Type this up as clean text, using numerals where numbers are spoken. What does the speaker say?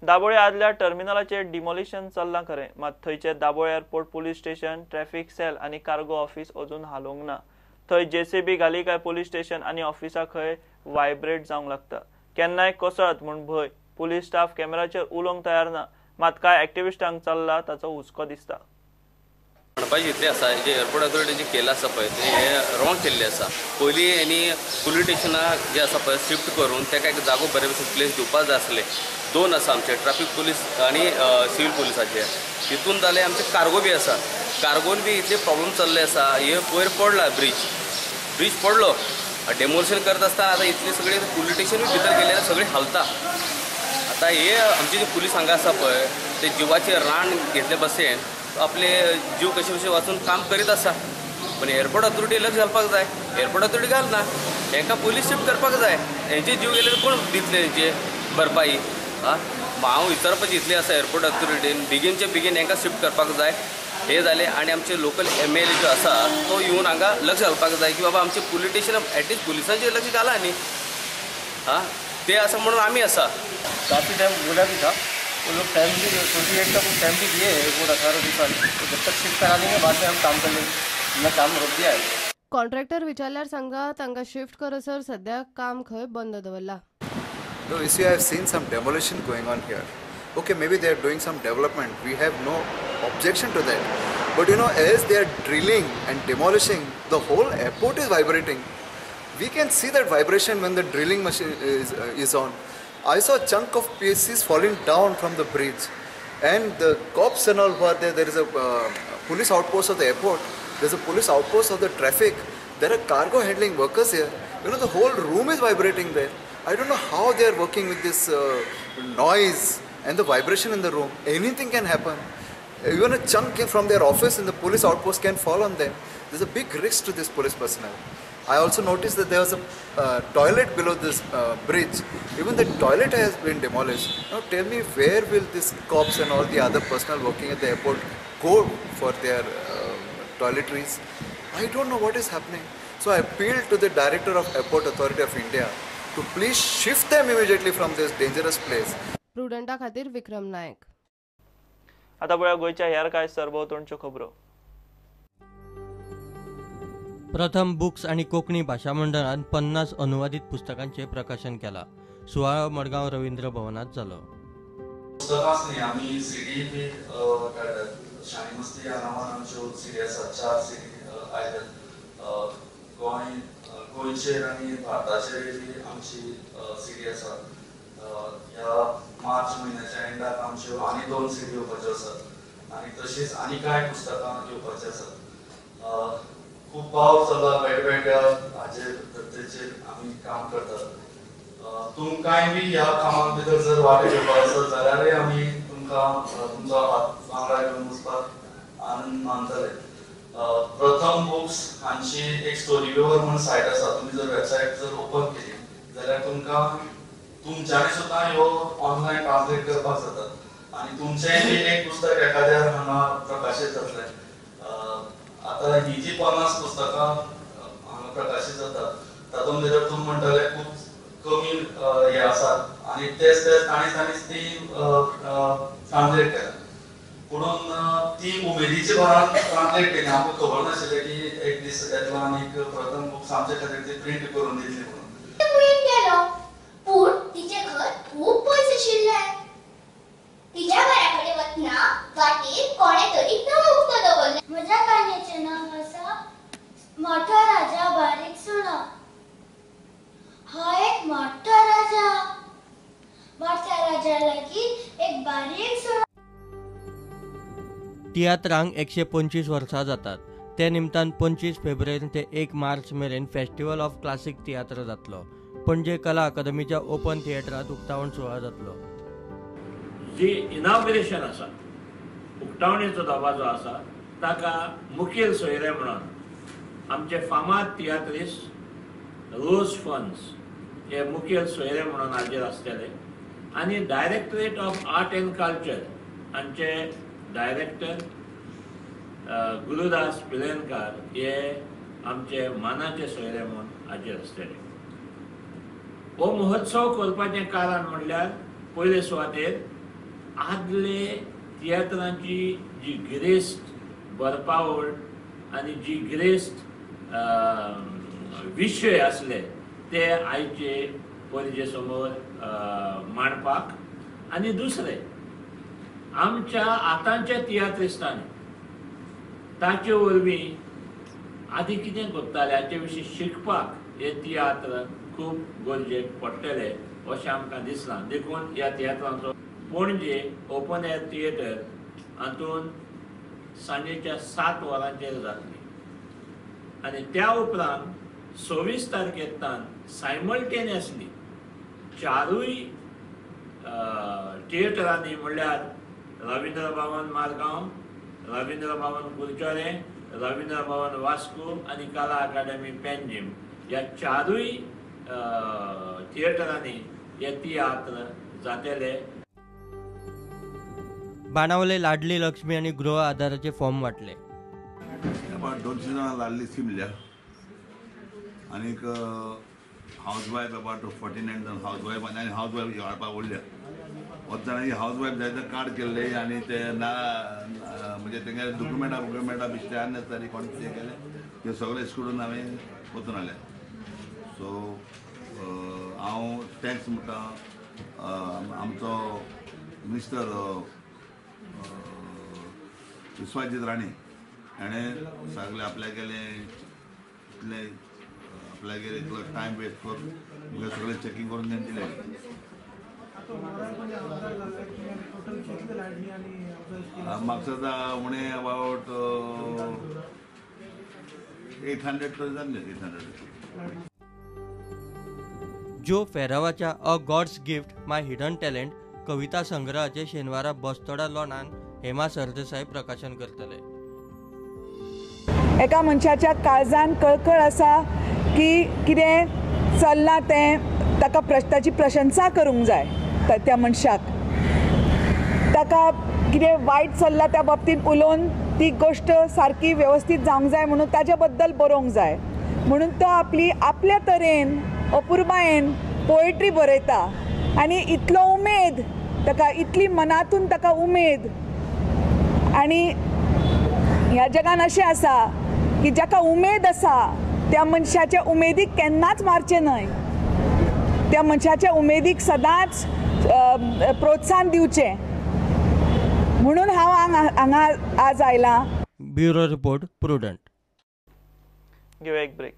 दाबोळे आदल्या टर्मिनलाचेर डिमॉलिशन चल्लां खरें, मात थंयचे Dabolim airport police station, traffic cell आनी कार्गो ऑफिस अजून हालोवंक ना. थंय जेसीबी घाली काय पोलीस स्टेशन आनी ऑफिसा खंय वायब्रेट जावंक लागता. केन्नाय कोसळत म्हूण भंय. पुलीस स्टाफ कॅमेराचेर उलोवंक तयार ना, मात कांय एक्टिविस्टांक चल्ला ताचो हुस्को दिसता. म्हणपाचें इतलें आसा, जे एअरपोर्ट अथॉरिटी जे केलां आसा पळय तें हें रॉंग केल्लें आसा. पयलीं हेणी पुलीस स्टेशनाक जें आसा पळय शिफ्ट करून ताका एक जागो बरे भशेन प्लेस दिवपाक जाय आसलें. दोन आसा आमचे ट्राफीक पुलीस आनी सिवील पुलिसाचे, तितून जालें आमचे कार्गो बी आसा. कार्गोन बी इतले प्रॉब्लम चल्ले आसा. हे वयर पडला ब्रीज, ब्रीज पडलो, डेमोलिशन करत आसतना आतां इतले सगळे पुलीस स्टेशन बी भितर गेले सगळें हालता. आतां हे आमचे जे पुलीस हांगा आसा पळय ते जिवाचें रान घेतले भशेन आपले जीव कशे कशे वाचून काम करीत आसा. पण एअरपोर्ट अथॉरिटी लक्ष घालपाक जाय. एअरपोर्ट अथॉरिटी घालना, हेंकां पुलीस शिफ्ट करपाक जाय. हेंचे जीव गेले कोण दितले हेंचे भरपाई? आं, हांव विचारपाचें इतलें आसा एअरपोर्ट अथॉरिटीन बेगीनचे बेगीन हेंकां शिफ्ट करपाक जाय. हे जालें. आनी आमचे लोकल MLA जो आसा तो येवन हांगा लक्ष घालपाक जाय की बाबा आमचे पुलीस स्टेशन एटलिस्ट पुलिसांचेर लक्ष घाला न्ही. आं, ते आसा म्हणून आमी आसा. काफ़ी टाइम बोला भी था, वो लोग टाइम भी 28 का कुछ टाइम भी दिए है एयरपोर्ट अथॉरिटी पर, तो जब तक शिफ्ट करा देंगे बाद में हम काम कर लेंगे. मैं काम रोक दिया है. कॉन्ट्रॅक्टर विचारल्यार सांगा तांकां शिफ्ट करसर सद्या काम खंय बंद दवरला. No, you see, I have seen some demolition going on here. Okay, maybe they are doing some development. We have no objection to that. But you know, as they are drilling and demolishing, the whole airport is vibrating. We can see that vibration when the drilling machine is on. I saw a chunk of pieces falling down from the bridge, and the cops and all who are there. There is a police outpost of the airport. There's a police outpost of the traffic. There are cargo handling workers here. You know, the whole room is vibrating there. I don't know how they are working with this noise and the vibration in the room. Anything can happen. Even a chunk from their office in the police outpost can fall on them. There's a big risk to this police personnel. I also noticed that there was a toilet below this bridge. Even the toilet has been demolished. Now tell me, where will these cops and all the other personnel working at the airport go for their toiletries? I don't know what is happening. So I appeal to the director of Airport Authority of India to please shift them immediately from this dangerous place. प्रुडंटा खातीर विक्रम नायक. आता पळया गोंयच्या हेर कांय सरभोंवतणच्यो खबरो. प्रथम books आनी कोंकणी भाशा मंडळान 50 अनुवादीत पुस्तकांचें प्रकाशन केलां. सुवाळो मडगांव रवींद्र भवनांत जालो. पुस्तकांच न्ही, आमी सीडी बी काडटात. शाणी मस्ती ह्या नांवान आमच्यो सीडी आसात, 4 सीडी आयल्यात. गोंय गोंयचेर आनी भारताचेर बी आमची सीडी आसा. ह्या मार्च म्हयन्याच्या एंडाक आमच्यो आनी 2 सीडी येवपाच्यो आसात आनी तशीच आनी कांय पुस्तकां येवपाचीं आसात. खूब वावर चल्ला वेगवेगळ्या हाजेर धर्तेचेर आमी काम करतात. तुमकांय बी ह्या कामां भितर जर वांटो घेवपाक आसत जाल्यारय आमी तुमकां तुमचो हात वांगडा घेवन वचपाक आनंद मानतले. प्रथम बुक्स हांची एक स्टोरी वेवर म्हूण सायट आसा. तुमी जर वेबसायट जर ओपन केली जाल्यार तुमकां तुमच्यांनी सुद्दां ह्यो ऑनलायन ट्रान्सलेट करपाक जातात आनी तुमचेंय बी एक पुस्तक एखाद्यार हांगा प्रकाशीत जातलें. आतां ही जी 50 पुस्तकां हांगा प्रकाशीत जातात तातूंत भितर तुमी म्हणटले खूब कमी हे आसात आनी तेच तेच तांणी तांणीच ती ट्रान्सलेट केल्या. पुणून ती उमेदीचे भरान ट्रान्सलेट केली. आमकां खबर नाशिल्लें की एक दीस येतलो आनी प्रथम बुक्स आमचे खातीर ती प्रिंट करून दितली म्हणून. गेलो पूण तिचें घर खूब पयस आशिल्लें. तिच्या घरा कडेन वतना वाटेर कोणें तरी नळ उक्तो दवरलें. म्हज्या काणयेचें नांव आसा मोठो राजा बारीक सुणो. हो एक मोठो राजा. मोठ्या राजा लागीं एक बारीक सुणो. तियात्रांक 125 वर्सां जातात. ते निमतान 25 फेब्रुवारी ते 1 मार्च मेरेन फेस्टिवल ऑफ क्लासिक तियात्र जातलो. पणजे कला अकादमीच्या ओपन थिएटरांत उक्तावण सुवाळो जातलो. जी इनॉग्रेशन आसा, उक्तावणेचो दबाजो आसा, ताका मुखेल सोयरे म्हणून आमचे फामाद तियात्रिस्ट रोज फन्स हे मुखेल सोयरे म्हणून हाजीर आसतले आनी directorate of art and culture हांचे डायरेक्टर गुरुदास पिलेनकार हे आमचे मानाचे सोयरे म्हणून हाजीर आसतले. हो महोत्सव करपाचें कारण म्हणल्यार पयले सुवातेर आदले तियात्रांची जी गिरेस्त बरपावळ आनी जी गिरेस्त विशय आसले ते आयचे पणजे समोर मांडपाक आनी दुसरें आमच्या आतांच्या तियात्रिस्तांनी ताचे वरवीं आदी कितें करताले हाचे विशीं शिकपाक हे तियात्र खूब गरजेक पडटले अशें आमकां दिसलां. देखून ह्या तियात्रांचो पणजे ओपन एअर थिएटर हातूंत सांजेच्या 7 वरांचेर जातली आनी त्या उपरांत 26 तारखेंतल्यान सायमल्टेनियसली चारूय थिएटरांनी म्हणल्यार रवींद्र भवन मारगांव, रवींद्र भवन कुरचोरें, रवींद्र भवन वास्को आनी कला अकादमी पेंजीम ह्या चारूय थिएटरांनी हे तियात्र जातले. बाणावले लाडली लक्ष्मी आनी गृह आधाराचे फॉर्म वाटले. 200 जाणां लाडली स्कीम दिल्या आनीक हावज वायफ अबाउट 49 जाण हावज वायफ आनी हावज वायफ वाडपाक उरल्या. जाणांनी हावज वायफ जायते कार्ड केल्ले आनी ते ना म्हणजे तेंगे डॉक्युमेंटां वुक्युमेंटां बिश्टे अननेसेसरी कोण कितें केलें ते सगळें सोडून हांवें वचून आयलें. सो हांव thanks म्हणटा आमचो मिनिस्टर विश्वाजीत राणे हाणें सगळें आपल्यागेलें इतलें आपल्यागेर इतलो टायम वेस्ट करून मुगे सगळें चॅकींग करून तेणें दिलें. म्हाका उणें अबावट 800 तरी जाल्लें, 800. जो फेरावाच्या a God's gift my hidden talent कविता संग्रहाचे शेनवारा बस्तोडा लोणान हेमा सरदेसाय प्रकाशन करतले. एका मनशाच्या काळजान कळकळ आसा की कितें चल्लां तें ताका ताची प्रशंसा करूंक जाय. त्या मनशाक ताका कितें वायट चल्लां त्या बाबतींत उलोवन ती गोश्ट सारकी वेवस्थीत जावंक जाय म्हणून ताजे बद्दल बरोवंक जाय म्हणून तो आपली आपल्या तरेन अपुरबायेन पोएट्री बरयता आनी इतलो उमेद ताका, इतली मनातून ताका उमेद. आनी ह्या जगान अशें आसा की जाका उमेद आसा त्या मनशाच्या उमेदीक केन्नाच मारचें न्हय, त्या मनशाच्या उमेदीक सदांच प्रोत्साहन दिवचें म्हणून हांव हांगा आज आयलां. Bureau report, Prudent. घेवया एक ब्रेक.